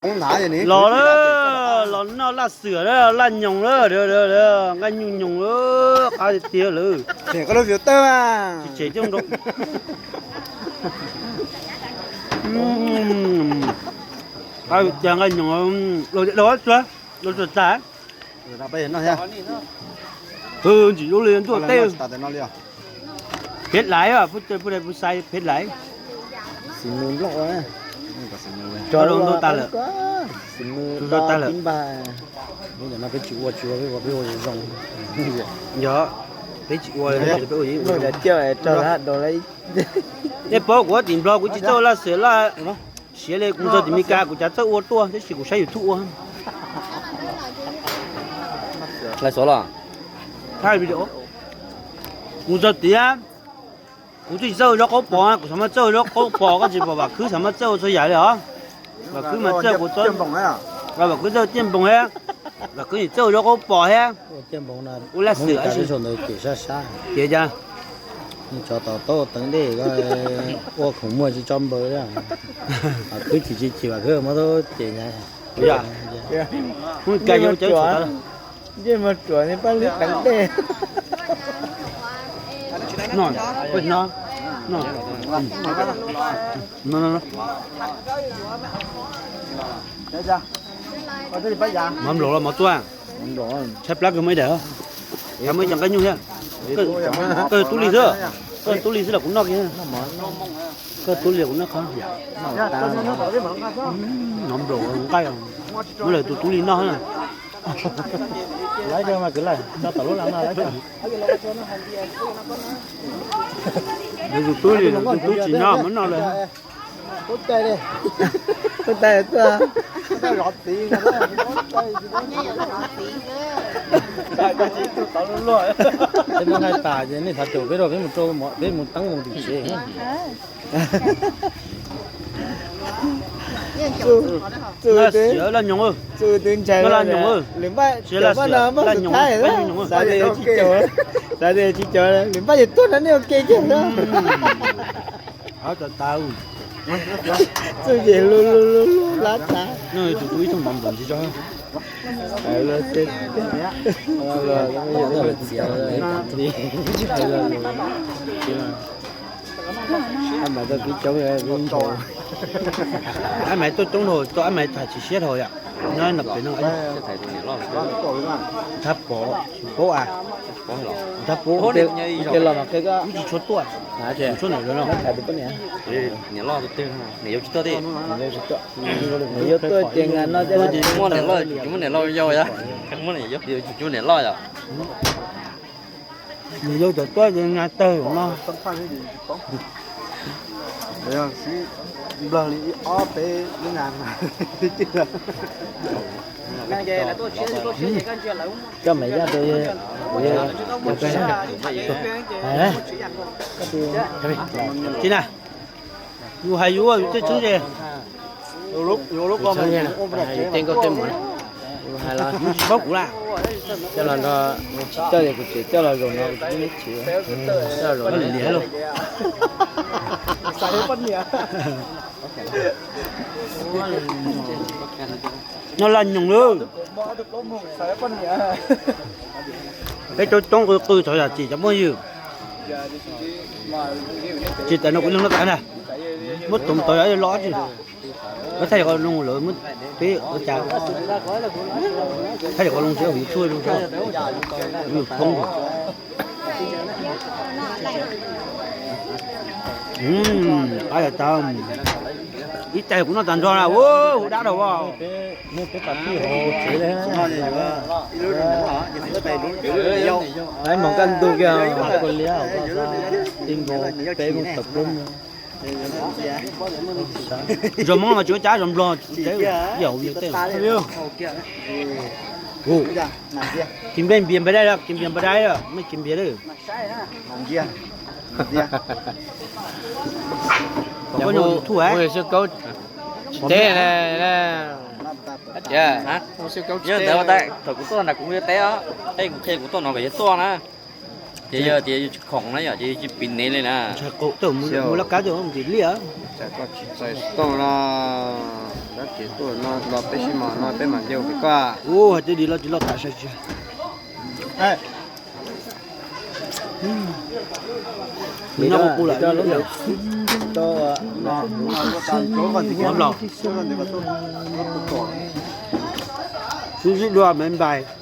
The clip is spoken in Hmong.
Los lawm, los noj laj xwm lawm, laj nyoos lawm, nqaij nyoos nyoos lawm, qab tiag tiag lawm. Tsis tshem thiab. Qab tiag, nqaij nyoos, los tsuag, los tsuag tag. Ntxim hlub li ntuj teb. Peb laiv, peb laiv. Xim nws nplooj ua, rau tag lawm. Xim nws tib npag. No peb tsis ua, tsis ua, peb ua, peb ua zoo. Yog, peb tsis ua, peb ua, peb ua. Nej paub kuv tim Nplog kuv tsis txawj ua laj xwm laj siav li, kuv txog tim Meskas kuv cav txawj ua tuaj tab sis kuv saib YouTube ua. Laj xwm los, thaij video. Kuv txog tias kuv twb tsis txawj ua zaub qaub pos, kuv xav mas txawj ua zaub qaub pos, koj tsis pom Vam Khwb xav mas txawj ua txhua yam li os. Vam Khwb mas txawj kuv txawj, Vam Khwb txawj ciaj npoos thiab, Vam Khwb nim txawj ua zaub qaub pos thiab. Ua laj xwm ntawd ces sab sab ces cas, tsov tom tau teev dej, ua khoom muag tsis tso npaws. Vam Khwb chim chim chim, Vam Khwb muab tau ces ntag. Ncej mas ruam, ncej mas pab lwb teev dej. Mov nplaum los mov txua? Tshaib plab kawg, muaj ib daim, muaj ib co nqaij nyuj thiab. Koj tub li xwb, koj tub li xwb los kuv noj kiag. Koj tub li kuv noj qhov. Mov nplaum nqaij, muab lawv tus tub li noj na. Lawv tus tub li, tus tub tsis noj muab noj lawm. Peb muab nqaij tas ces nej xav caum peb rau peb mus rau, peb mus teeb moo tim tsev. Laj xwm laj nyoos, laj nyoos, laj nyoos, xav tias tsis caum, lwm npaj yog tuaj no nej ua ke kiag na. Txuj ces lub lub lub lub lab tas. Tus tub ib tug mov nplaum ntxiv tso. Ab Maiv tuaj coob dhau, tau Ab Maiv tham tsis siab dhau yom. Nyob no pem no. Thab Pov tsis paub a. Thab Pov ua los mas qhia koj, wb tsis tshua tuaj, tshua niam loj. Niam loj tus twg, niam yau tsis tuaj tej. Niam yau tuaj ces nqa no, muaj niam loj, muaj niam loj yau yom. Muaj niam yau, niam yau tsis tuaj ces nqa tawg no. Nplog li ib ob peb lub na. Coj Maiv Yaj rau. Tsis na, yus hais yus, yus tej tshoob ze. Yus hais los tsis paub kuv lawm. Coj los nrog, tsis coj ces kuv tseem coj los zaum no, kuv tsis pub neb chwv. Coj los zaum no liam lauj. Noj laj nyoos lawm. Peb coob coob qw qw txog yam tsis cov phooj ywg. Tsis tas no kuv yeej noj tas na. Muab toov tau yam los tsis. Muab thaij kom zoo lawm muab peb ua cas. Thaij kom zoo tsis hauv YouTube zoo tsis, YouTube poob. Qab yam tas, ib tais kuv noj tas nrho na, hu dab rau as. Laiv moos kaj ntug kiag, kua liab, ti nkaus peb mus tawm plaub mus. Zos Hmoob mas tsis ua cas, zos Nplog yam ub yam tej. Kis npe npias npais dai, kis npias npais dai, mej kis npias lawm. Koj nyob YouTube, tsis teb. Yog ntawd thaum kuv tuaj nram kuv yuav teb os, tej kuv qhia kuv tuaj no kom yog tuaj na. Ces yog tias yus tsis khoom na yom, ces yus tsis piv nev li na. Mus laj kab tuaj mus tim liaj. Tsis txais tau na. Ces tuaj no los peb sib mos no peb mam nce ua pem koj. Ua hais tias dim los tsis los tam sai tsis. Nyob ua kuv lam lub ntawd. Sib sib dua me npais.